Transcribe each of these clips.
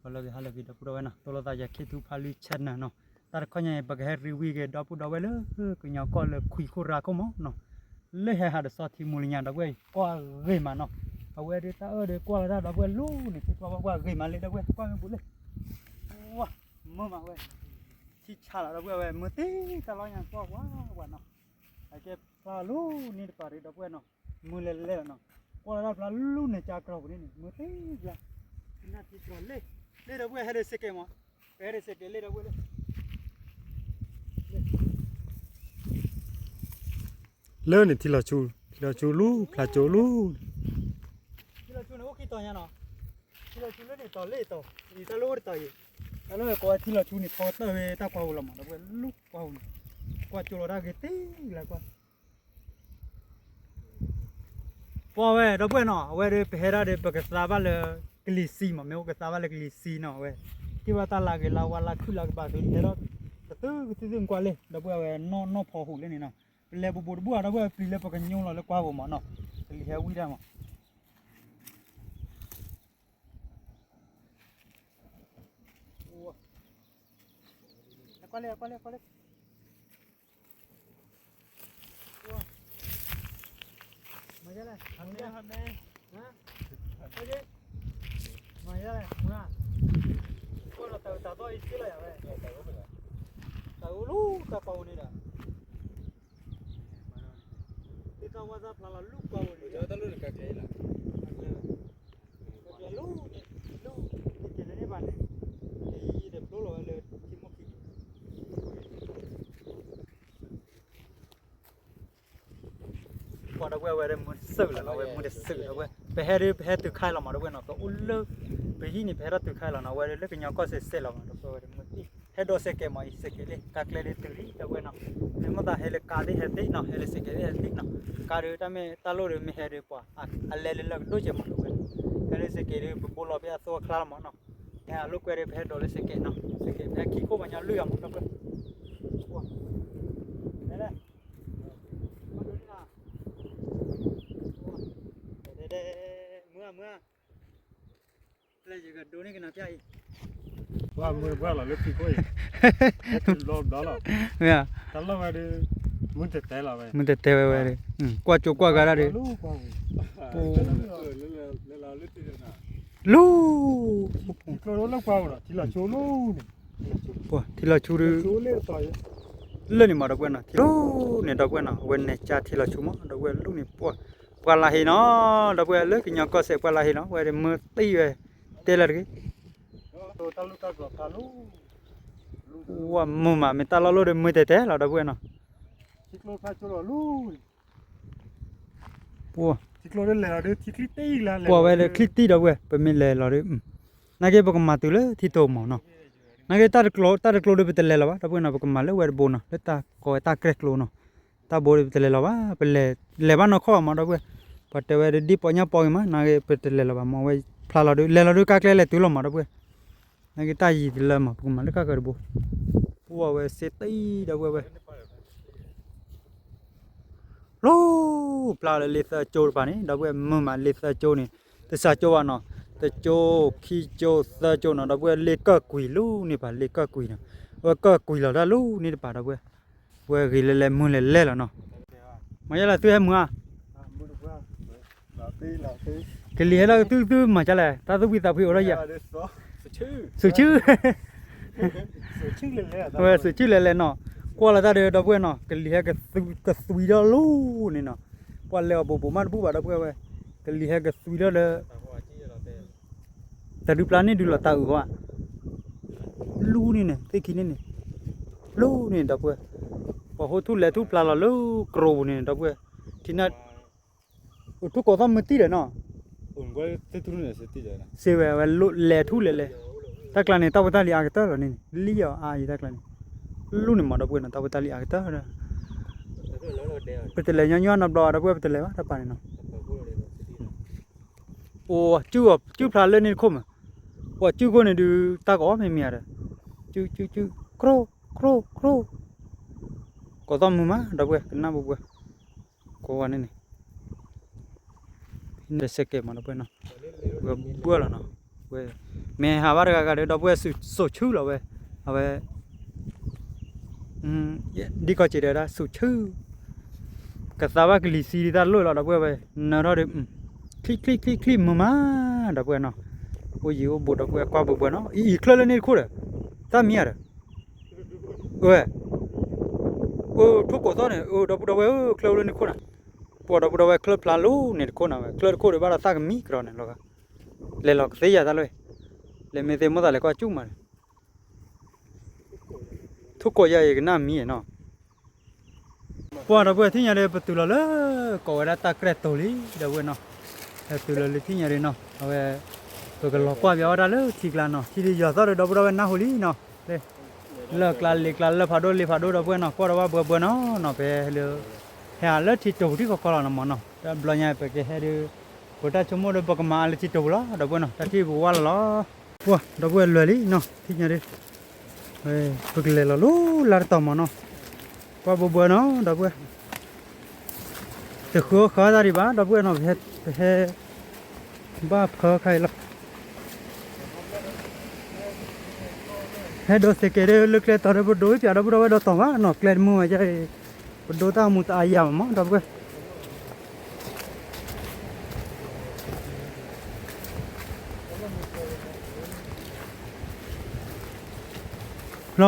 ဟါလၢအဂ့ၤ ဟါလၢအဂ့ၤ ဒီပုၢ်ဒီဝဲၢ်နီၤ, တိၢ်လိာ်သးယၤ ခ့ထူဖးလံ channel နီၤ, တၢ်တခီညါအံၤ ပကဟဲ review က့ၤ ဒီပုၢ်ဒီဝဲၢ်လၢ ကညီကီၢ်လၢခွံခိၣ်ရၤခိၣ်မးနီၤ, လၢဟဲဟးတဆီထံမူၤလၢညါ ဒီပုၢ်ဝဲၢ် ကွၢ်ဂ့ၤမးနီၤ, အဝဲဒၣ်တၢ်အၢၣ်ဒီးကွၢ်လီၤတၢ် ဒီပုၢ်ဝဲၢ်လၢန့ၣ် သ့ၣ်ကွၢ်ကွၢ်ဂ့ၤမးလံ ဒီပုၢ်ဝဲၢ် ကွၢ်မ့ၢ်ဘူးလံ, ဝါ, မုာ်မးဝဲ, ထံဆးလီၤ ဒီပုၢ်ဝဲၢ် မုာ်သ့တၢ်လီၤညါ ကွၢ်ဝါဝါနီၤ, အကဲဖျါလီၤလၢန့ၣ်တပၤဒီး ဒီပုၢ်ဝဲၢ်နီၤ, မုာ်လဲၤလဲၤလီၤနီၤ, ကွၢ်လီၤတၢ်ဖျါလၢန့ၣ် ကၢ်ကြီပူၤန့ၣ်န့ၣ် မုာ်သ့ဖျါ လၢဒီပုၢ်ဝဲၢ် ဟဲဒီးစဲးကဲးမး, ပဟဲဒီးစဲးကဲးလၢဒီပုၢ်ဝဲၢ်လၢ လၢန့ၣ်ထံလီၤဆူ, ထံလီၤဆူလူၤ ဖျါကၠိလူၤ, ထံလီၤဆူန့ၣ် အိၣ်ခံတီၤညါနီၤ, ထံလီၤဆူလၢန့ၣ်တီၤလၢတီၤ, အံၤတၢ်လၢအိၣ်တတီၤအံၤ, တၢ်လၢကိးဝဲထံလီၤဆူန့ၣ် ထီကတၢၢ်ဝဲတၢ်ကွၢ်ပူၤလီၤမး ဒီပုၢ်ဝဲၢ် လူၤကွၢ်ပူၤန့ၣ်, ကွၢ်ကၠိလီၤတၢ်ဂ့ၤသ့လၢကွၢ် ပှၤဝဲ ဒီပုၢ်ဝဲၢ်နီၤ, အဝဲဒီးပဟဲဒၣ်ဒီး ပကသါဘၣ်လၢကလံၤဆံမး, မ့ၢ်အိၣ်ကသါဘၣ်လၢကလံၤဆံနီၤ, အဝဲ က့ၤဘၣ်တၢ်လၤဂ့ၤလၢဝါလၢခုၣ်လၢကပၤ ကလံၤဟဲဒီး ကသုကသုသုကွၢ်လံ ဒီပုၢ်ဝဲၢ် နီၢ်နီၢ်ဖီဟူးလၢန့ၣ်နီၤ, ပလဲၤဘူးဘူးတဘူၣ်ဧါ ဒီပုၢ်ဝဲၢ် ပျံၤလၢပကညိလီၤလၢကွၢ်ပူၤမးနီၤ, ကလံၤဟဲဝံၤဒၣ်မး ကွၢ်လၢ ကွၢ်လၢ ကွၢ်လၢ မၤလဲၣ်, မၤလဲၣ်, ကွၢ်လီၤတၢ်အုးတၢ်သီအံၤသ့လီၤယၤဝဲ, တၢ်အုးလူၤတၢ်ကွၢ်ပူၤန့ၣ်ဒီး, သ့ၣ်တၢ်ဝါသၣ်ဖျါလီၤလူၤကွၢ်ပူၤန့ၣ်, ကဲလီၤ, ကဲလီၤ, ကဲလီၤန့ၣ်ဘၣ်န့ၣ်, ကဲယံာ်ယံာ်ဒီးဖျိလီၤဝဲလၢထံမိၢ်ခံ ပှၤဒီပုၢ်ဝဲၢ်ဝဲဒၣ်မုၢ်တစၢၢ်လီၤနီၤ, ဝဲမုၢ်တစၢၢ်ဒီပုၢ်ဝဲၢ်, ပဟဲဒ်ပဟဲတုၤခါလီၤမး ဒီပုၢ်ဝဲၢ်နီၤ, ပအိၣ်လၢ ပဟံၣ်န့ၣ် ပဟဲထီၣ်တုၤခါလီၤနီၤ, ဝဲဒၣ်လၢကညီကီၢ်စဲးစဲးလီၤမး ဒီပုၢ်ဝဲၢ်ဝဲဒၣ်မုၢ်သံ ဟဲဒိးစဲးကဲးမးအံၤ စဲးကဲးလံ ကါကျဲဒ်တုၤလံ ဒီပုၢ်ဝဲၢ်နီၤ, မ့ၢ်မ့ၢ်သးဟဲလၢကါဒ်ဟဲသ့နီၤ, ဟဲလၢစဲးကဲးဒ်ဟဲသ့နီၤ, ကါဒ်တၢ်မ့ၢ်တၢ်လိၣ်ဒီးမ့ၢ်ဟဲဒ်ပှၤ အလဲလၢလၢကဒိၣ်ကဲးမး ဒီပုၢ်ဝဲၢ်, ဟဲလၢစဲးကဲးဒ်ပဘိလီၤဖဲအသိအချါလီၤမးနီၤ, ဟဲအလိာ်ကွဲဒ်ပဟဲဒိးလၢစဲးကဲးနီၤ, စဲးကဲးဖဲခံခိၣ်ပှၤညီလွံၢ်ဂၤမး ဒီပုၢ်ဝဲၢ် မုၢ်ဧါ မုၢ်ဧါ, လၢယကဒိးန့ၢ်ကနၤပျၢ်အံၤ, ပှၢ်မုၢ်ပှၢ်လီၤလၢထံခိၣ်အံၤ, ဟဲတုၤဘျီဘျီလီၤ, မ့ၢ်ဧါ, တၢ်လီၢ်ဝဲဒၣ်, မုၢ်တတဲလီၤဝဲ, မုၢ်တတဲဝဲဝဲဒၣ်, ကွၢ်ကၠိကွၢ်ဂၤဒၣ်ဒီး, လူၤ ထံလီၤဆူဒုး, လၢန့ၣ်မး ဒီပုၢ်ဝဲၢ်နီၤ, ထံလီၤဆူန့ၣ် ဒီပုၢ်ဝဲၢ်နီၤ, ဝဲနဲၣ်ကၠါထံလီၤဆူမး ဒီပုၢ်ဝဲၢ် လူၤန့ၣ် ပှၢ်လၢဟ့နီၤ, ဒီပုၢ်ဝဲၢ် လၢကညီကီၢ်စဲးပှၢ်လၢဟ့နီၤ, ဝဲဒၣ်မုၢ်သံဝဲ တဲလၢတဂ့ၤ, ဝဲမုၢ်မး မ့ၢ်တၢ်လီၢ်လီၢ်ဒီးမုၢ်တဲတဲလီၤ ဒီပုၢ်ဝဲၢ်နီၤ ပှၢ်ဝဲလၢချံတံၢ်ဒီပုၢ်ဝဲၢ် ပမ့ၢ်လဲၤလီၤဒီး, နာ်က့ပကမၤတုၤလၢထံတိာ်မးနီၤ, နာ်က့တၢ်တကျိၤ တၢ်တကျိၤဒီးပတလဲၤလီၤဘၣ် ဒီပုၢ်ဝဲၢ်နီၤ, ပကမၤလၢဝဲတဘိနီၤ လၢတၢ်ကိးဝဲတၢ်ကြဲၢ်ကျိၤနီၤ, တၢ်ဘိဒီးပတလဲၤလီၤဘၣ် ပလဲၤ လဲၤဘၣ်နီၢ်ခီၣ်ဘၣ်မး ဒီပုၢ်ဝဲၢ်, ပှၤတဲဝဲဒ်ပီညၣ်ပီဂ့ၤမး နာ်က့ပတလဲၤလီၤဘၣ်မး ဝဲဖျါလီၤဒီး လဲၤလီၤဒီးကါကျဲလဲၤတုၤလီၤမး ဒီပုၢ်ဝဲၢ်, နာ်က့တၢ်ယံၤတလၢမး ပကမၤလၢကါကၢၤတဘိ, ပှၢ်ဝဲစ့သံ ဒီပုၢ်ဝဲၢ် လူၤဖျါလၢလ့သၢကၠိတပၤန့ၣ် ဒီပုၢ်ဝဲၢ် မုၢ်မးလ့သၢကၠိန့ၣ် တစၢကၠိဘၣ်နီၤ, တကၠိ ခံကၠိ သၢကၠိနီၤ ဒီပုၢ်ဝဲၢ် လ့ကၢၢ်ကွံာ်လူၤန့ၣ်ပၤ လ့ကၢၢ်ကွံာ်နီၤ, အဝဲကၢၢ်ကွံာ်လီၤတၢ်လူၤန့ၣ်တပၤ ဒီပုၢ်ဝဲၢ်, ဝဲဂ့ၤလဲၤလဲၤမုၢ်လဲၤလဲၤလီၤနီၤ, မၤယါလဲၣ်သုဟဲမုၢ်ဧါ ကလံၤဟဲလၢကသုသုမၤကလဲၣ် တၢ်သူၣ်ဖှံသးဖှံအိၣ်ထီၣ်ယၤ, သုးဆူၣ်, ဝဲသုးဆူၣ်လဲၤလဲၤနီၤ, ကွၢ်လီၤတၢ်ဒီး ဒီပုၢ်ဝဲၢ်နီၤ ကလံၤဟဲကသွံထီၣ်လူၤန့ၣ်နီၤ, ပှၤလဲၤအီၤဘူးဘူးမးတဘူးဘၣ် ဒီပုၢ်ဝဲၢ်ဝဲ, ကလံၤဟဲကသွံထီၣ်လၢ တၢ်ဒုးပျၢ်န့ၣ်ဒုးလီၤတၢ်အုးဘၣ်, လူၤန့ၣ်န့ၣ် သ့ၣ်ခံန့ၣ်န့ၣ်, လူၤန့ၣ် ဒီပုၢ်ဝဲၢ်, ပှၤဟိထူၣ်လဲၤထူၣ်ဖျါလီၤလၢကရိပူၤန့ၣ် ဒီပုၢ်ဝဲၢ်, ထံနၢ် အိၣ်ထူၣ်ကိးသီၣ်မုၢ်တံၢ်ဒီးနီၤ, စ့ဝဲ အဝဲလဲၤထူၣ်လဲၤလဲၤ, တၢ်ကျါန့ၣ် တၢ်ဖိတၢ်လံၤအါကတၢၢ်လီၤန့ၣ်, လံအီၤအါအံၤတၢ်ကျါန့ၣ်, လူၤန့ၣ်မး ဒီပုၢ်ဝဲၢ်နီၤ တၢ်ဖိတၢ်လံၤအါကတၢၢ်ဒီး, ပတလဲၤညီညီနီတဘျီ ဒီပုၢ်ဝဲၢ် ပတလဲၤဘၣ်တၢ်ပာ်န့ၣ်နီၤ, အိၣ်စုၣ်ဖျါလၢန့ၣ်တခိၣ်မး, အိၣ်စုၣ်ခိၣ်န့ၣ်ဒုး တၢ်ကအီၣ်မ့ၢ်မ့ၢ်ဧါဒီး, စုၣ်စုၣ်စုၣ် ခရိၣ်ခရိၣ်ခရိၣ်, ကိးသီၣ်မုၢ်မး ဒီပုၢ်ဝဲၢ် ကနၣ်ပူၤပူၤ, ကိးဝဲန့ၣ်န့ၣ် ဒီးစဲးကဲးမး ဒီပုၢ်ဝဲၢ်နီၤ, ဝဲဘှၢလီၤနီၤ, ဝဲ မ့ၢ်ဟးဘၣ်တဂၤဂၤဒီး ဒီပုၢ်ဝဲၢ် စိာ်ဆူလီၤဝဲ, အဝဲ ဒ်ကီၢ်စံးဒီးဒၣ် စိာ်ဆူ ကသါဘၣ်ကလံၤသံဒ်တၢ်လိၣ်လီၤ ဒီပုၢ်ဝဲၢ်, နၢထီၣ်ဒီး ချံၣ်ချံၣ်ချံၣ်ချံၣ်မုာ်မး ဒီပုၢ်ဝဲၢ်နီၤ, အိၣ်ယံၤအိၣ်ဘူး ဒီပုၢ်ဝဲၢ် ကွၢ်ဘှဲဘှဲနီၤ, အံၤအံၤချၢလၢန့ၣ်တခိၣ်ဒီး တၢ်မံၤဧါဒီး ဝဲ အိၣ်ထိၣ်ကိးသီၣ်န့ၣ် အိၣ်ဒီပုၢ်ဒီဝဲၢ်ဧၢ ချၢလၢန့ၣ်ခိၣ်နၤ, ပှၤဒီပုၢ်ဒီဝဲၢ် ချၢဖျါလိၤန့ၣ်တခိၣ်နၤဝဲ ချၢတခိၣ်ဒီးဘၣ်ဒီးသၣ်ကမံကရီန့ၣ်လီၤ, လဲၤလီၤကသ့ယၤတၢ်လၢ လဲၤမ့ၢ်သ့မိၣ်သးလဲၤကွၢ်ကၠူၣ်မး, ထိၣ်ကိးယၤအံၤကနၣ်မံၤနီၤ ပှၤဒီပုၢ်ဝဲၢ် ထံၣ်ညါဒီး ပတုၤလီၤလၢ ကိးဝဲဒၣ်တၢ်ကြဲၢ်တိၤလံ ဒီပုၢ်ဝဲၢ်နီၤ, ပတုၤလီၤလၢထံၣ်ညါဒီးနီၤ အဝဲ ပကလီၤကွၢ်ပၠးဝဲဒၣ်လၢထံကျါနီၤ, ထံဒုးယီၤသီၣ်ဒီး ဒီပုၢ်ဒီဝဲၢ်နၢ်ဟူလံနီၤ, လၢၢ်ကျါလ့ၤကျါ လၢၢ်ဖးဒိၣ်လ့ၤဖးဒိၣ် ဒီပုၢ်ဝဲၢ်နီၤ, ကွၢ်ဒီးဘၣ်ဘှဲဘှဲနီၤနီၤ, ပဟဲလၢ ဟဲအလၢထံတိၤပူၤထံၣ်ခီခီလီၤနီၤမးနီၤ, တဘျီညါပကဟဲဒီး ပတၢ်ဆိကမိၣ်ဒီး ပကမၤအလၢထံတိၤပူၤလီၤ ဒီပုၢ်ဝဲၢ်နီၤ, တၢ်ထံၣ်ပကဝါလီၤလီၤ ပှၤဒီပုၢ်ဝဲၢ်လွဲၢ်လံနီၤ ထံၣ်ညါဒီး ပကလဲၤလီၤလၢလါတတီၤမးနီၤ, ကွၢ်ဘှဲဘှဲနီၤ ဒီပုၢ်ဝဲၢ်, တဃုအီၣ်ဃုအီတၢ်ဒံးဘၣ် ဒီပုၢ်ဝဲၢ်နီၤ, ပဟဲ ဘၣ်ဖၢခါအံၤလီၤ, ဟဲဒိးစဲးကဲးဒီး လၢကျဲတီၤဒီး ပဒိးဝဲပၠး ဒီပုၢ်ဒီဝဲၢ် ဒီးတီၤဘၣ်နီၤ, ကျဲတမုာ်ဝဲဒ်အံၤ, ပဒိတၢ်မူးတအါယၤမး ဒီပုၢ်ဝဲၢ် လီၤ, လဲၤလီၤမ့ၢ်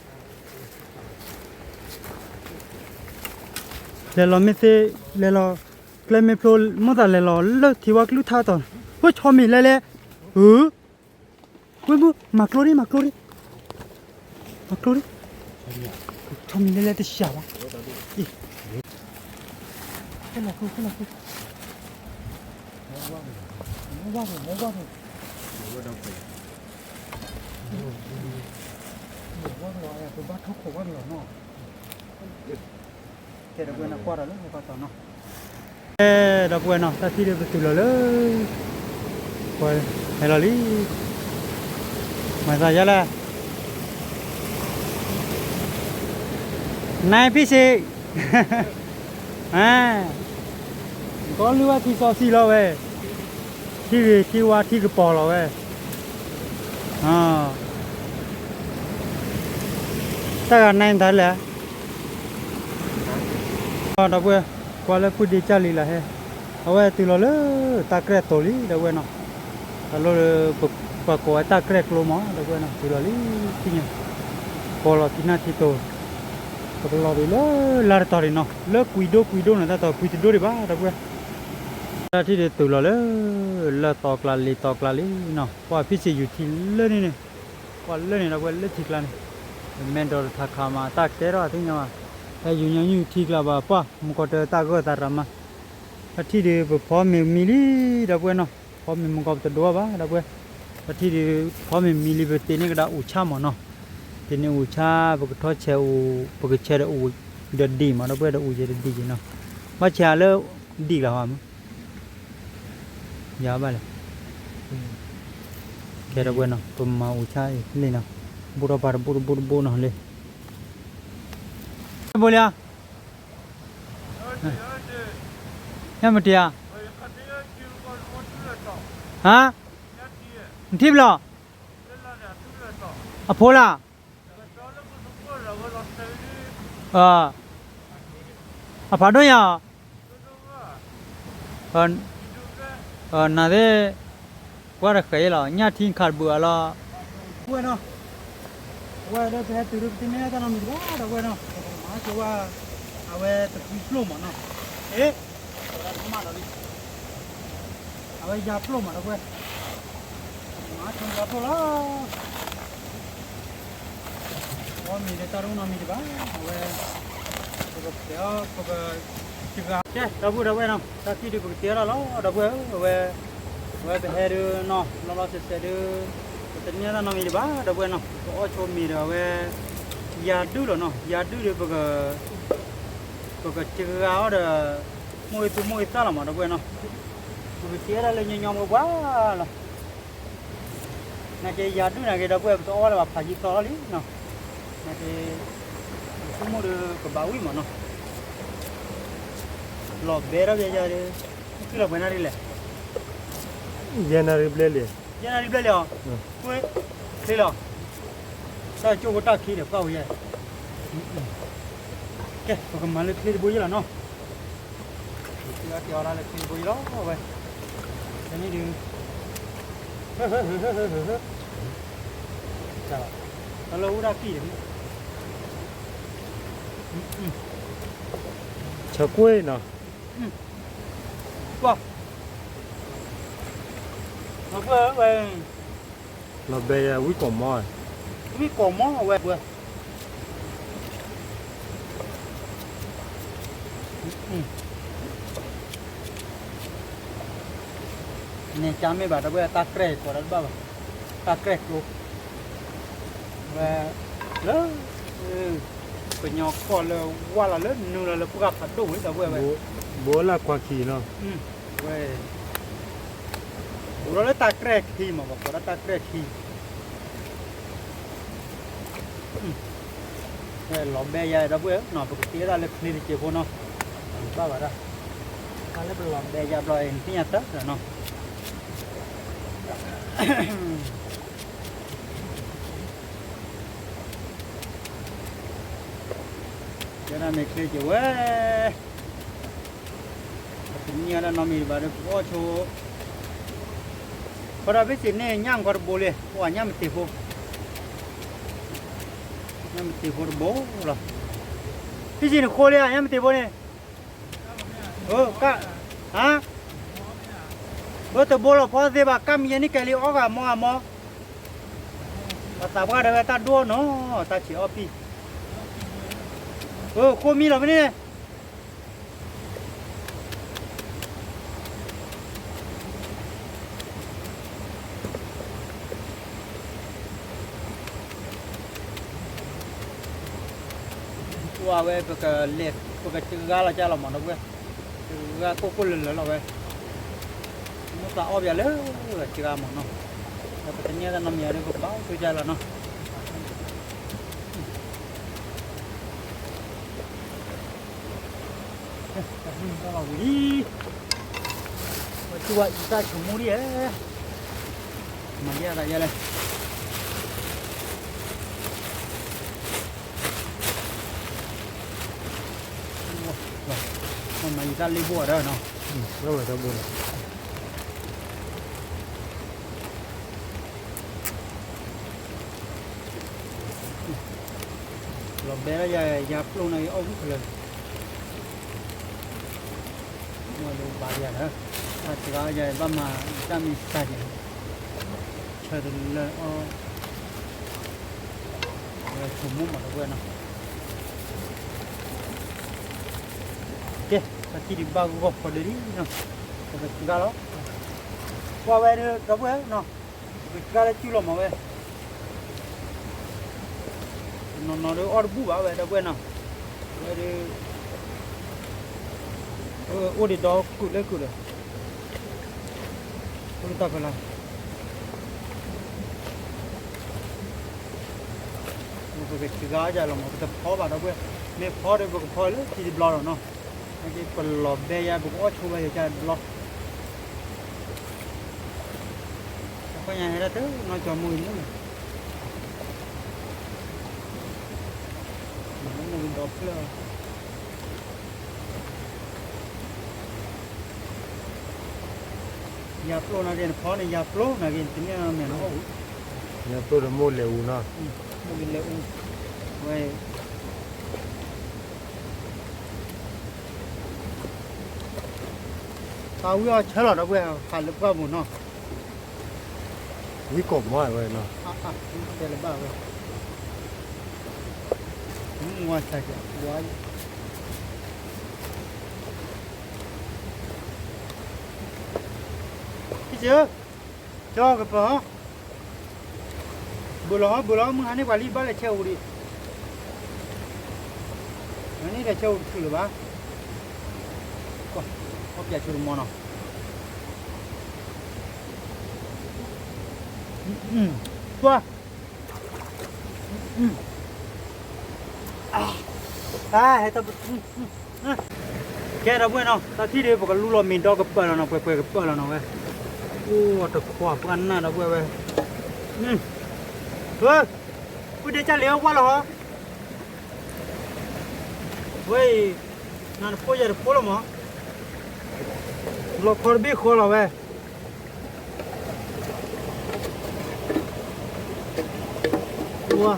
သ့, လဲၤလီၤ, ကျဲမ့ၢ်ဖျိ မိၣ်သးလဲၤလီၤလၢထံဝါကလုၢ်ထါတီၤ, ဝဲဆီမံၤလဲၤလဲၤ, အၢ ဝဲမုၢ် မၤကျိဒံး မၤကျိဒံး, မၤကျိဒံး, ဆီမံၤလဲၤလဲၤတစှၤဘၣ်, အ့ၣ်, ခိၣ်လီၤခိၣ် ခိၣ်လီၤခိၣ်, မ့ၢ်ဘၣ်မ့ၢ် မ့ၢ်ဘၣ်မ့ၢ်, မ့ၢ်ဘၣ်မ့ၢ်, ပဘၣ်ထီၣ်ခိးဘၣ်မ့ၢ်လီၤနီၤ ကဲ ဒီပုၢ်ဝဲၢ် နကွၢ်ဒီးလၢဟဲကီၢ်တီၤနီၤ, ကဲ ဒီပုၢ်ဝဲၢ်နီၤ တၢ်ထံၣ်ဒီးပတုၤလီၤလၢ ပှၤဟဲလီၤလံ, မၤသးယါလဲၣ်, နၢ်ဖံစ့း ကီလုၢ်ဘၣ်ထံစီဆှံလီၤဝဲ, ထံဂ့ၤထံဝါထံကပီၤလီၤဝဲ, တၢ်ဂၤနါအံၤတၢ်လဲၣ်, ဒီပုၢ်ဝဲၢ် ကွၢ်လၢဖုဒ့ကၢ်လံလၢဟဲ, အဝဲတုၤလီၤလၢတၢ်ကြဲၢ်တိၤလံ ဒီပုၢ်ဝဲၢ်နီၤ, တၢ်လီၢ်လၢ ပှၤကိးဝဲတၢ်ကြဲၢ်ကျိမး ဒီပုၢ်ဝဲၢ်နီၤ, တုၤလီၤလံ ထံၣ်ညါ, ကပီၤလီၤထံနၢ်ထံတိၤ, ပကလီၤဘၣ်လၢလါတတီၤဒံးနီၤ, လၢကွံဒိၣ်ကွံဒိၣ်န့ၣ် တၢ်တီၤကွံတဒိၣ်ဒံးဘၣ် ဒီပုၢ်ဝဲၢ်, တၢ်ထံၣ်ဒံးတုၤလီၤလၢ လၢတီၤကျါလံၤတီၤကျါလံနီၤ, ကွၢ်ဖံစ့းယူၤထံလၢန့ၣ်န့ၣ်, ကွၢ်လၢန့ၣ် ဒီပုၢ်ဝဲၢ် လၢထံကျါန့ၣ်, မ့ၢ်ဒီးတထးခးမး တၢ်ကဲထီၣ်သ့ၣ်ညါဘၣ်, ဟဲယူၤညီနုၢ်ထံကျါဘၣ် ပှၢ် မုၢ်ကီၢ်တၢ်တၢ်ဂၢၢ်သးရးမး, တၢ်ထံၣ်ဒံးပဖီမ့ၤမံလံ ဒီပုၢ်ဝဲၢ်နီၤ, ဖီမ့ၤမုၢ်ကီၢ်ပတဒိဘၣ် ဒီပုၢ်ဝဲၢ်, တၢ်ထံၣ်ဒံး ဖီမ့ၤမံလံ ပတ့န့ၢ်ကဒါအိၣ်ဆၣ်မးနီၤ, တ့န့ၢ်အိၣ်ဆၣ် ပကထီၣ်ဆဲးအိၣ် ပကဆဲးဒီးအိၣ်ဒီးဒံးမး ဒီပုၢ်ဝဲၢ် ဒီးအိၣ်ယဲဒီးဒံးက့ၤနီၤ, ဘၣ်ဆဲးလၢဒံးကျါဟီမး ယၤဘၣ်လဲၣ်, ကဲဒီပုၢ်ဝဲၢ်နီၤ ပမၤအိၣ်ဆၣ်အံၤလံနီၤ, ဘိၣ်ထီၣ်ပာ်တဘိတဘိတဘိနီၤလံ, ဘိလံဧါ, ညမတံၤဧါ, ဟါ, နထံၣ်ဘျီ, အဖိလၢ အဖးဒိၣ်ညါ, နသ့ၣ်, ကွၢ်တဃဲးလီၤ ညၣ်ထံခးတဘုးအလီၤ, ဝဲနီၤ, ဝဲဒီးပဟဲတုၤဒီးပတန့ၢ်တၢ်နီတမံၤတဘၣ် ဒီပုၢ်ဝဲၢ်နီၤ, ပကမၤဆိဝဲ, အဝဲတကွံဖျိၣ်မးနီၤ, အ့ၣ်, မၤလီၤလံ အဝဲယၤဖျိၣ်မး ဒီပုၢ်ဝဲၢ်, မၤဆိယၤဖျိၣ်လီၤ, အီၣ်မ့ၤဒီးတၢ်တအိၣ်နီတမံၤဒံးဘၣ်, အဝဲ, ပကတဲအီၤ ပက, ကဲ ဒီပုၢ်ဝဲၢ်နီၤ တၢ်ထံၣ်ဒံးပကတဲအီၤလီၤ ဒီပုၢ်ဝဲၢ်ဧၢ, အဝဲ, အဝဲပဟဲဒုးနီၤ လီၤလီၤဆဲးဆဲးဒုး, ပတန့ၢ်တၢ်နီတမံၤဒံးဘၣ် ဒီပုၢ်ဝဲၢ်နီၤ, ပကအီၣ်ဆိမ့ၤဒီးအဝဲ, ယၤဒုၣ်လီၤနီၤ ယၤဒုၣ်ဒီးပက ပကစှၤအီၤဒီး, မိၢ်အံၤသူမိၢ်အံၤသၣ်လီၤမး ဒီပုၢ်ဝဲၢ်နီၤ, ပကစှၤဒၣ်လၢညီညီပှဲၤပှဲၤလီၤ, နာ်က့ယၤဒုၣ်နာ်က့ ဒီပုၢ်ဝဲၢ် ပတအီၣ်လၢၤဘၣ်ဖးယံၤသီလီၤလံနီၤ, နာ်က့, သူမိၢ်ဒီးကဘၣ်ဝံၣ်မးနီၤ, လီၤဘဲထီၣ်ယၤဒီး, နထံၣ်လီၤပှဲၤနၣ်ရံၣ်လဲၣ်, ယဲၢ်နၣ်ရံၣ်ဘျဲၣ်လံ, ယ ယဲနၤဒ်ဘျဲၣ်လံဧါ, ချ့လီၤ, တၢ်ကၠိဖိတၢ်ခံဒီးပှၢ်ဝဲယဲ, ကဲ ပကမၤလၢချ့တဘိယဲလီၤနီၤ, ကဲအီၤလၢချ့တဘိယဲလီၤဝဲ, တနံၣ်ဒုး, တၢ်လၢအိၣ်ဒၣ်ကံၣ်ဒီး, ဆၢကွ့ၢ်နီၤ, ပှၤ, ဝဲ, လီၤဘဲယၤဝံၣ်ကိာ်မီ, ဝံၣ်ကိာ်မီဝဲပှၤ, န့ၣ်ကမ့ၢ်ဘၣ်ဒီပုၢ်ဝဲၢ် တၢ်ကြဲၢ်ကိးဒီးတဘၣ်ဘၣ်, တၢ်ကြဲၢ်ကျိ ဝဲ, လၢ, ကညီကီၢ်လၢဝါလီၤလၢနုာ်လီၤလၢပှၢ်ဖးဒိၣ်ဝဲဒီပုၢ်ဝဲၢ်ဝဲ, ဘိလၢခွါခံနီၤ, ဝဲ, အိၣ်ဒီးလၢတၢ်ကြဲၢ်ခံမး ပှၤကိးဒၣ်တၢ်ကြဲၢ်ခံ လီၤဘဲယၤဒီပုၢ်ဝဲၢ်နီၤ, ပကတ့ဒၣ်လၢချ့တစဲးဖိနီၤ, ဘၣ်ဘၣ်ဒၣ်, တၢ်လၢပလီၤဘဲယၤဘျီအံၤ နသ့ၣ်ညါတၢ်နီၤ, ကဲဒၣ်န့ၣ်ချ့က့ၤဝဲ ပကနံၣ်အီၤဒၣ်နီတမံၤဘၣ်ဒီး ပကအီၣ်ဆိ, ဃီဒီးဘ့ၣ်စ့ၣ်န့ၣ် ညၣ်ကီတဘိလံ, ပှၤညၣ်မတ့ၤဖိ, ညၣ်မတ့ၤဖိတဘိလီၤ, ဘ့ၣ်စ့ၣ်န့ၣ်ဃိလံဧါ ညၣ်မတ့ၤဖိန့ၣ်, က, ဟါ, အၢတဘိလီၤဖီသ့ဘၣ် ကၢ်မံယဲန့ၣ်ကဲလံအီၣ်ဂၤမီဂၤမီ, ပှၤသးပှၢ်ဒီးဝဲတၢ်ဒိၣ်နီၤ, တၢ်ဆံးအီၣ်ပံၢ်, အၢဃိမံလီၤမ့ၢ်န့ၣ် ဝဲ ပကလဲၤ ပကစှၤလီၤကၢ်လီၤမးနီၤဝဲ, စှၤကိၢ်ကိၢ်လၢလၢလီၤဝဲ, မိၢ်သးအီၣ်ပယၤလၢ စှၤမးနီၤ, ဒီးပတန့ၢ်တၢ်နီတမံၤဒီး ပကဘၣ်အိၣ်ဆိကၢ်လီၤနီၤ. တၢ်လီၤဝံၤလံ, ပထံၣ်ဝဲအံၤတၢ်ဆိကမိၣ်ဒ်ဧဲ, မၤယဲၢ်သးယဲၢ်လဲၣ်, မၤယံာ်တၢ်လ့ဘိၣ်အီၤဒီးနီၤ, လၢဝဲတၢ်ဘိန့ၣ် လီၤဘဲဒၣ်ယၤ ယၤပျိၢ်န့ၣ်အီၣ်ဝံၣ်ဖဲလဲၣ်, မ့ၢ်လၢဘၣ်ယၤလၢ, တၢ်စှၤယၤဘၣ်မၤတၢ်မံၤစှၤက့ၤ, ဆၢတလၢအီၣ်, ဝဲဆိကမိၣ်မးဒီပုၢ်ဝဲၢ်နီၤ, ကဲ တၢ်ထံၣ်ဒံးဘၣ်ဂီၢ်ဖီဒၢဒံးနီၤ, ပကစှၤလီၤ, ပှၤဝဲဒီးဒီပုၢ်ဝဲၢ်နီၤ, ပကစှၤလၢစုလီၤမးဝဲ နီၢ်နီၢ်ဒီးအီၣ်တဘူၣ်ဘၣ်ဝဲဒီပုၢ်ဝဲၢ်နီၤ, ဝဲဒီး, အိၣ်ဒံးဒီးကုာ်လၢကုာ်ဒီး, အိၣ်တၢ်ဖဲလၢ, ပကစှၤယၤလီၤမး ပတဖီဘၣ်ဒီပုၢ်ဝဲၢ်, မ့ၢ်ဖီဒီးပကဖီလၢထံတဘျီလီၤနီၤ, ပလီၤဘဲယၤ ပကအီၣ်ဆိဝဲယၤတဘျီ ပှၤညါဟဲဒၣ်တနီၤကၠီမူအံၤမူန့ၣ်, နကဒီဖျၢၣ်, ယၤပျိၢ်နာ်က့ၤနဖီန့ၣ် ယၤပျိၢ်နာ်က့ၤ တန့ၢ်မဲာ်နီၤ, ယၤပျိၢ်ဒီးမိၢ်လဲၤအူနီၤ, မိၢ်လဲၤအူ, ဝဲ သးဝံၣ်အီၣ်ဆၢလီၤဒီပုၢ်ဝဲၢ် ဟးလၢပှၢ်ပူၤနီၤ, ဝံၣ်ကိာ်မီဝဲနီၤ, တဲလၢဘၣ်ဝဲ, မုၢ်ဝါဆါက့ၤဝါ, ဟံၣ်စ့ၢ်, ကၠီကပၤဟီ, ဘုလီၤဟီ ဘုလီၤ မုၢ်ဟါန့ၣ်ပှၤလံဘၣ်လဲၤဆဲးအူဒံး, ဟါန့ၣ်လဲၤဆဲးအူတချုးလၢၤဘၣ်, ကွၢ်, အီၣ်ပၠးဆိတမီနီၤ, ကွၢ်, အါ, ဟဲတ ကဲဒီပုၢ်ဝဲၢ်နီၤ တၢ်ထံၣ်ဒီး ပကလူလီၤမ့ၤဒီကပၢၢ်လီၤနီၤ ပှဲၤပှဲၤကပၢၢ်လီၤနီၤဝဲ, အိၣ်တခွါပှၢ်နၢ်ဒီပုၢ်ဝဲၢ်, ဝဲ, ပုၢ်ဒ့ကၢ်လံၤဝဲလီၤဟီ, ဝဲအံၤ, နတဖိယဲၢ်တဖိလီၤမး, လီၤခီတဘ့ၣ်ဃီလီၤဝဲ. ဝါ,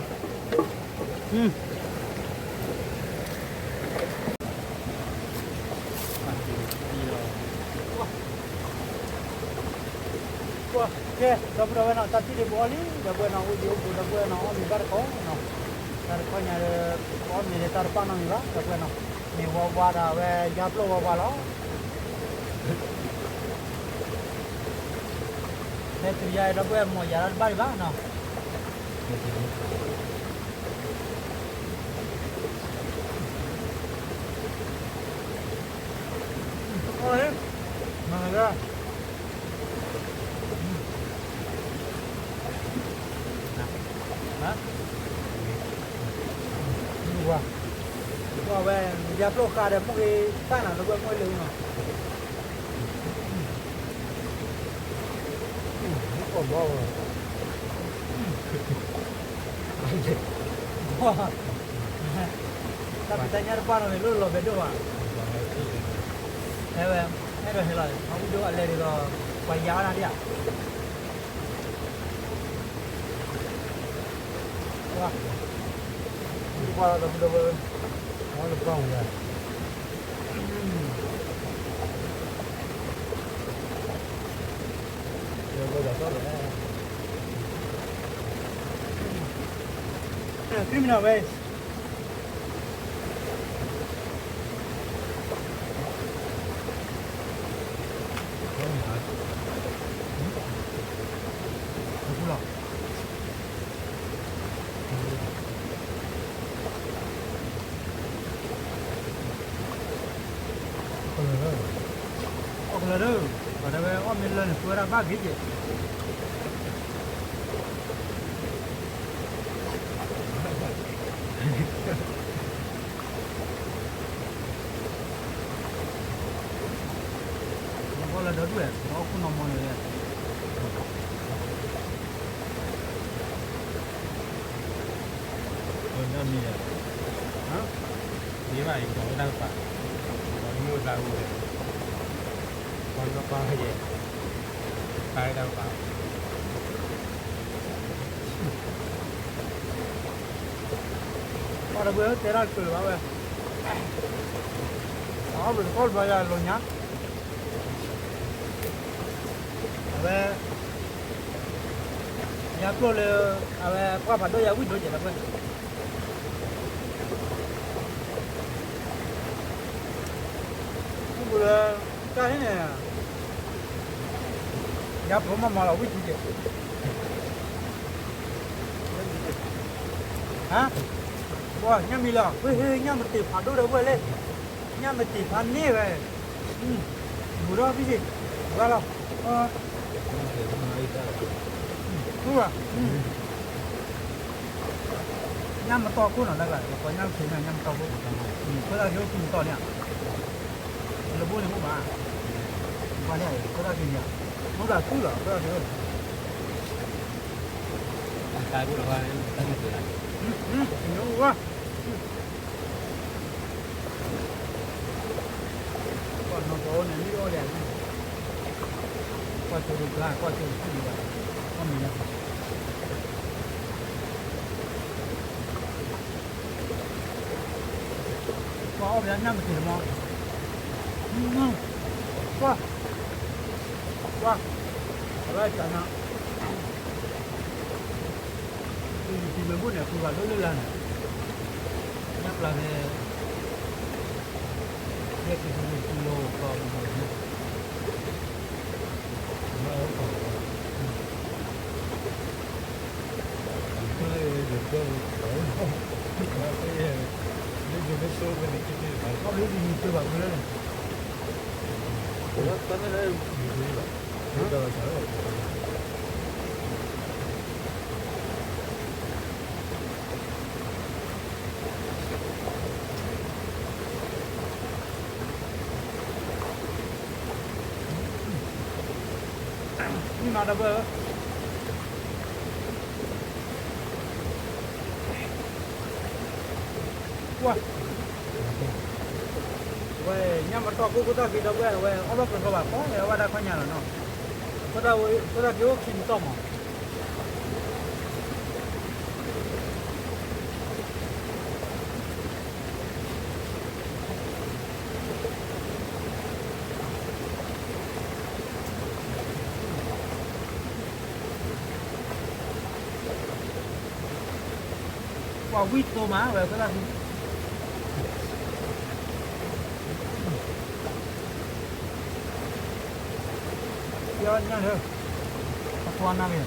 ကဲ ဒီပုၢ်ဒီဝဲၢ်နီၤ, တၢ်ထံၣ်ဒံးပအီၣ်လံ ဒီပုၢ်ဝဲၢ်နီၤ, အိၣ်ယံၤအိၣ်ဘူး ဒီပုၢ်ဝဲၢ်နီၤ, အီၣ်မ့ၤဘၣ်တခီနီၤ, တၢ်တခီညါဒီး ပအီၣ်မ့ၤဒီးတၢ်တပာ်နီတမံၤဘၣ် ဒီပုၢ်ဝဲၢ်နီၤ, မ့ၤဝါဝါဒီးအဝဲယါပျိၢ်ဝါဝါလီၤ. ဖဲတုၤယါဒီပုၢ်ဝဲၢ် မ့ၢ်ယၤတၢ်တဘၣ်ဒံးဘၣ်နီၤ. ဝဲ ယါပျိၢ်ဃာ်ဒီးမုၢ်ဂ့ၤသၣ်နၤ ဒီပုၢ်ဝဲၢ် မုၢ်လၢနီၤ. တၢ်ဖံးတၢ်ညၣ်တဘၣ်နီတမံၤ လၢလီၤဘဲဒိၣ်ဘၣ်. ဟဲဝဲ, အဲၣ်ဒိးဟဲလီၤ အဝံၣ်ဒိၣ်အလဲၤဒ်သိး ပှၤယါအါနၤဒ်ဧါ. ဝါ, ဝံၣ်တပှၢ်ဒီပုၢ်ဒီဝဲၢ်, အီၣ်လၢပှၢ်ဝံၤဧါ. ခရံာ်မနၤဝဲ, အီၣ်ကလၢၤဒီး, ပှၤတဲဝဲအီၣ်မ့ၢ်လၢန့ၣ် ဃုဝဲဒၣ်ဘၣ်ဂ့ၤက့ၤ နဘီလၢဒီဒူၣ်ဝဲ နအီၣ်ခိၣ်နီၢ်မီၢ်န့ၣ်, မ့ၢ်ဘၣ်အံၤ ကိးဝဲတၢ်ကပၤ, ကိးမိၢ်သးအူဝဲ, ကိးကပၤယဲ, တၢ်တၢ်ကပၤ ပှၤတပှဲၤတဲတၢ်တချုးလၢၤဘၣ်ဝဲ, အီၣ်ဘၣ်တခီဘျီယၤလီၤညါ, အဝဲ, ယါပျိၢ်လၢ, အဝဲပှၢ်ဖးဒိၣ်ယါဝံၣ်ဒိၣ်ကဲးလီၤပှဲၤ, အိၣ်ဘူးလၢ, တၢ်န့ၣ်န့ၣ်, ယါပျိၢ်မးမးလီၤဝံၣ်ထူကဲး ဟါ, ပှၤညၣ်မံၤလီၤ, ဝ့ၢ်ဟ့ၣ်ညၣ်မတ့ၤဖးဒိၣ်ဒီးဝဲလဲၣ်, ညၣ်မတ့ၤဖးန့ၢ်ဝဲ, ဘူးထီၣ်ဖံးက့ၤ, ဘၣ်လီၤ, ညၣ်မတီၢ်ခိၣ်နီၤတၢ်ကျါ, ပှၤညၣ်မတ့ၤန့ၣ် ညၣ်မတီၢ်ခိၣ်, အဃိသတးက့ၤအိၣ်သူၣ်မတီၢ်န့ၣ်ဧါ, လၢဘိန့ၣ်အိၣ်မး, ပှၤန့ၣ်အဃိသတးက့ၤန့ၣ်, မ့ၢ်သးသူၣ်လီၤ အဃိသတးက့ၤအိၣ် တၢ်အိၣ်ဝဲ, ကွၢ်နီၢ်ပီအိၣ်န့ၣ် မ့ၢ်အီၣ်ဒံး, ကွၢ်ကၠိဒိၣ်ကျါ ကွၢ်ကၠိဒိၣ်ထံၣ်ဒံးဘၣ်, အီၣ်မ့ၤလၢ ကွၢ်အီၣ်ဘၣ်ညၣ်မတ့ၤတမီၤ, ကွၢ်, ကွၢ်, အဝဲတၢ်နၤ တံၤလံၤတံၤလၢမုၢ်န့ၣ် ပှၤဘၣ်ဒိၣ်လၢ်လၢ်န့ၣ်, ညၣ်ပျၢ်ဖဲ, ယဲၢ်ကံၤတံၤလံၤတံၤလီၤပှၤမုၢ်န့ၣ်, ဒီပုၢ်ဝဲၢ်ဧၢ, ကွၢ်, ဝဲညၣ်မတီၢ်ခိၣ်ခိၣ်သၣ်က့ဒီပုၢ်ဝဲၢ် ဝဲအီၣ်ဘၣ်ပှဲၤဃီဘၣ် ပှၤအီၣ်ဘၣ်တၢ်ခီညါလီၤနီၤ, ခိၣ်သၣ်က့အိၣ်ခံမတီၢ်မး ပှၤဝံၣ်သိမး ဝဲခိၣ်သၣ်ခံ, ပျီညၣ်လၢ အသွါနၢ်က့ၤ,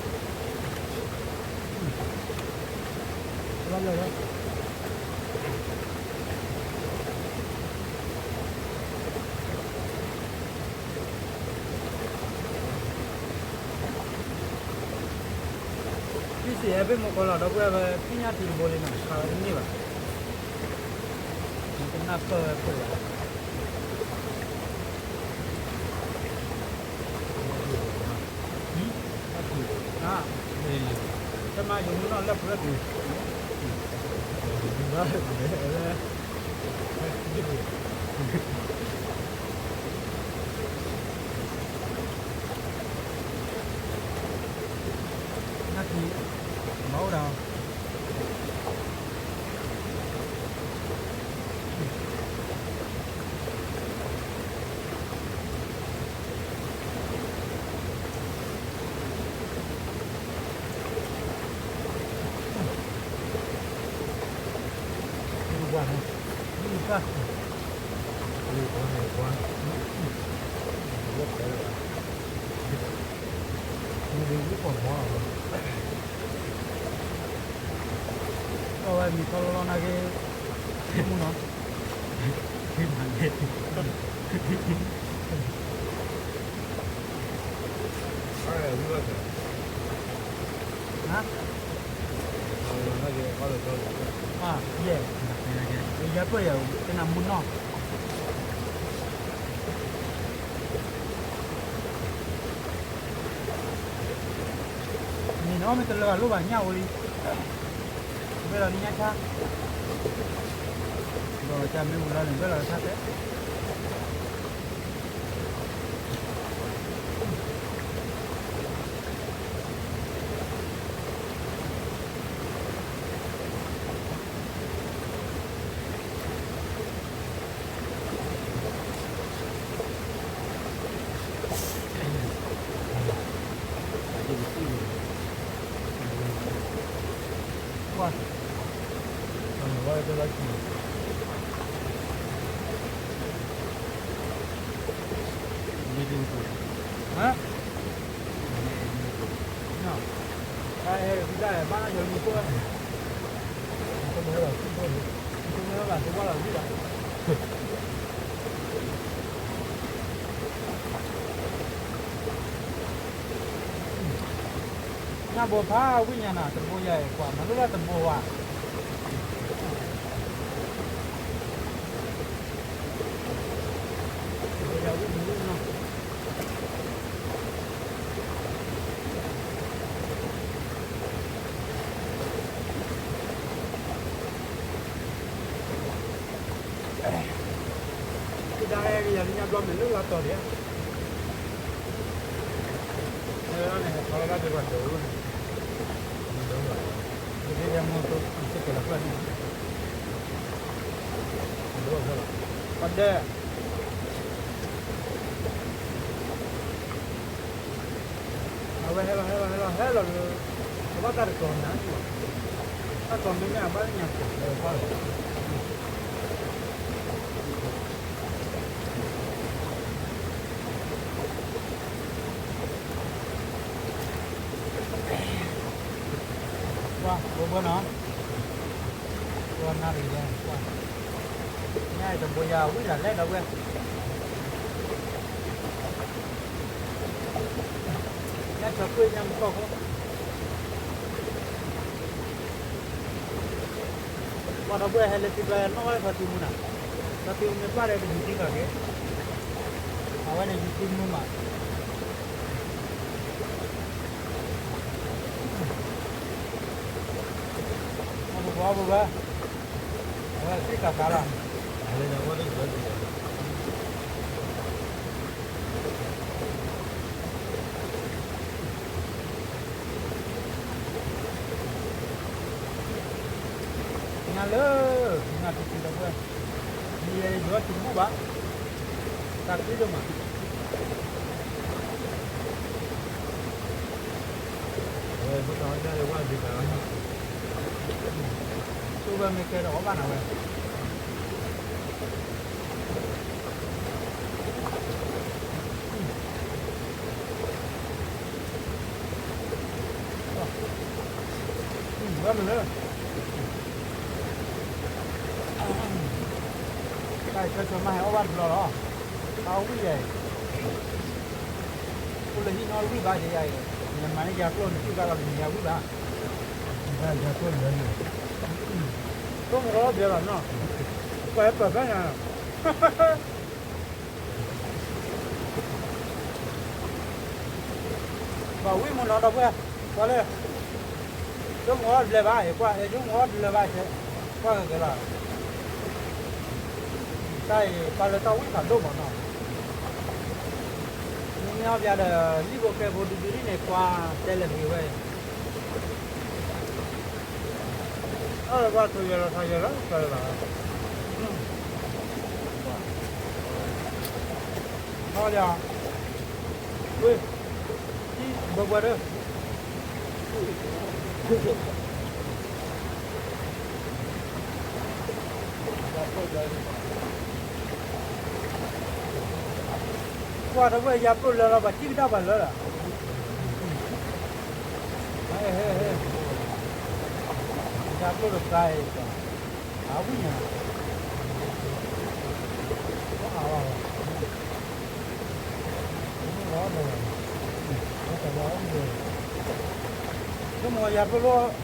လီၤလၢလၢ ဖံစံးဟဲဖ့ၣ်မိၢ်ကီၢ်လီၤ ဒီပုၢ်ဝဲၢ် ဖံညၣ်ထံတဘိလံနီၤ ခးဝဲတန့ၢ်ဘၣ်, မ့ၢ်ကနၢ်ပၢၢ်ဝဲခိၣ်လီၤ, တမၤယိၤမုၢ်နီၢ်လၢပှဲၤကွံာ်, နၢ်ထံ, မၤအိၣ်ဒီး အဝဲမံၤထီလီၤလီၤနာ်က့, မုၢ်နီၤ, ယဲၢ်, ယဲၢ်ပၢၢ်ယဲၢ်, ကနၣ်မုၢ်နီၤ မ့ၢ်နီၤ မ့ၢ်တလၢအလိၣ်ဘၣ်ညၣ်အိၣ်လံ, ဘၣ်လီၤဒ်ညၣ်ဆါ, ဘၣ်လီၤကၢ်မ့ၢ်ဝံၤလီၤန့ၣ် ဘၣ်လီၤကၢ်ဆါတဲ, ကွၢ်, ဝဲတလီၤကံၢ်, ဟါ, တၢ်ဟဲဝံၤဒၣ်ဘၣ်နီၤ ယမံၤခိၣ်ဝဲ, မ့ၢ်ဟဲဘၣ်သဝီလီၤဝံၤဘၣ် ညၣ်ဘိဖးဝံၣ်ညါနၤ တဘိယၤအံၤ ကွၢ်မၤလိလၢတဘိဝဲ, တဘိယၤဝံၣ်မုၢ်နီၤ ကဒါဟဲက့ၤယၤလၢညါဘျီမ့ၢ်လၢလါတီၤဒံးဧါ, ဟဲဝဲဒၣ်န့ၣ် ဟဲထီၣ်ဝဲဒၣ်ဒံးပှၤကၠိၤန့ၣ်, ဒ်ဒ်ယမီၤသိး ယစ့ၢ်ကီးလီၤဖျၢၣ်န့ၣ်, ပှၤဒဲး အဝဲဟဲလီၤ ဟဲလီၤ ဟဲလီၤ ဟဲလီၤလၢ ကဘၣ်တၢ်တကျိၤနၤ, တၢ်ကျိၤမ့ၢ်န့ၣ် အဘၣ်သ့ၣ်ညါကျိၤလၢပှၢ်လီၤ, ကွၢ် ဘိဘိနီၤ, ကွၢ်နၢ်တဂ့ၤဝဲ ကွၢ်, ညၣ်အံၤတဘိယၤဝံၣ်လၢလဲၣ်ဒီပုၢ်ဝဲၢ်, ညၣ်ဆီကွ့ၢ်ညၣ်မတီၢ်ခိၣ် ပှၤဒီပုၢ်ဝဲၢ်ဟဲလၢထံကျါနီၣ်ဘၣ်လၢဆီတံမူနၤ, ဆီတံမူမ့ၢ်ပၢ်ဒီးတယူၤသံလီၤက့ၤ, အဝဲန့ၣ်ယူၤသံမူမး, ပဝဲ အဝဲသ့ၣ်ကးကးလီၤ. ညါလၢ ညါတထံၣ်ဒီပုၢ်ဝဲၢ်, ယဲယီၤတဘူၣ်ဘၣ်, တၢ်ချံဒိၣ်မး, သူဝဲမ့ၢ်ကဲဒီးအီၣ်ဘၣ်နၤဝဲ ဝဲမ့ၢ်လၢ တၢ်ဆၢဆၢမးဟဲအီၣ်ဘၣ်တဘျီလီၤ, အဝံၣ်ယဲအံၤ, အိၣ်လၢဟံၣ်နီတဝံၣ်ဘၣ်ယဲယဲအံၤ, နမၤန့ၢ်ယၤကျိၣ်နထံၣ်ဘၣ်လီၤ နမ့ၢ်ယၤဝံၣ်ဘၣ်, ယၤကျိၣ်လၢန့ၣ်, ကျိၣ်မ့ၢ်အီၣ်ဘျဲလီၤနီၤ, ပှၤဟဲပၢၢ်ဖဲညါ ပှၤဝံၣ်မူနီၤဒီပုၢ်ဝဲၢ်, ကွၢ်လၢ ယိမ့ၢ်အီၣ်တဘျဲဘၣ်, ယကွၢ် ယိမ့ၢ်အီၣ်တလၢဘၣ်, ကွၢ်ကကဲလီၤ, တၢ်အံၤ ပှၤလၢတၢ်ဝံၣ်ဖးဒိၣ်မးနီၤ, မ့ၢ်အီၣ်ဘျဲဒီး လံၣ်ဖိကဲဖိဒုဒုဒ်န့ၣ် ကွၢ်တဲလဲၤဂ့ၤဝဲ အီၣ်လၢပှၤထိးယဲၢ်လီၤထီယဲၢ်လီၤ ကၢလၢၤဘၣ်, အီၣ်လၢ, ဝ့ၢ်, ဘၢဘၢဒီး ကွၢ်ဒီပုၢ်ဝဲၢ် ယၤပျိၢ်လၢလီၤ ပှၤထံၣ်ကတၢၢ်ပှၤလၢလီၤ, ယၤပျိၢ်တကါအံၤ, အဝံၣ်ညါ, ဆိကမိၣ်ယၤပျိၢ်လၢ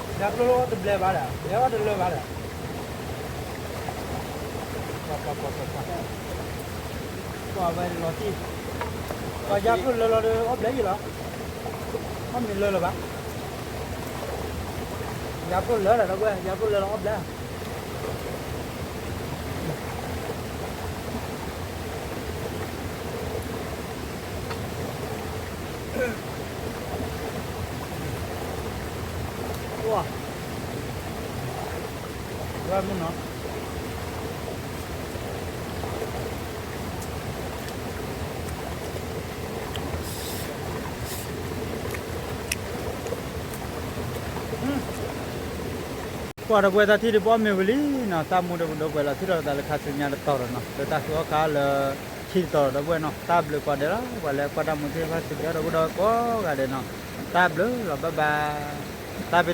ယၤပျိၢ်လၢတဘျဲဘၣ်ဒီး ယဲအီၣ်တလၢဘၣ်ဒီး, ကွၢ်ဝဲလီၤတံၢ်, ပှၤယၤပျိၢ်လၢလီၤဒီး အီၣ်ဘျဲယံၤလီၤ, အီၣ်မ့ၢ်လၢလၢၤဘၣ်, ယၤပျိၢ်လၢလီၤဒီပုၢ်ဝဲၢ် ယၤပျိၢ်လၢလီၤအီၣ်ဘျဲ ဝဲမုၢ်နီၤ, ကွၢ်ဒီပုၢ်ဝဲၢ် တၢ်ထံၣ်ဒုးပအီၣ်မ့ၤဝံၤလံနီၤ, တၢ်မူဒီးပဒိးကွဲးလီၤထံၣ်ဒီးသးလၢခါဆူညါတတီၤဒီးနီၤ, လၢတၢ်ဃုအီၣ်ခါလၢ ထံတတီၤဒီပုၢ်ဝဲၢ်နီၤ, တၢ်ဘျုးကိးဂၤဒဲးလီၤ, ပှၤလၢကွၢ်တၢ်မူသ့ၣ်တဖၣ်စံးဘျုးဒီပုၢ်ဝဲၢ်ကိးဂၤဒဲးနီၤ, တၢ်ဘျုးလီၤ bye bye, တၢ်ဘျုး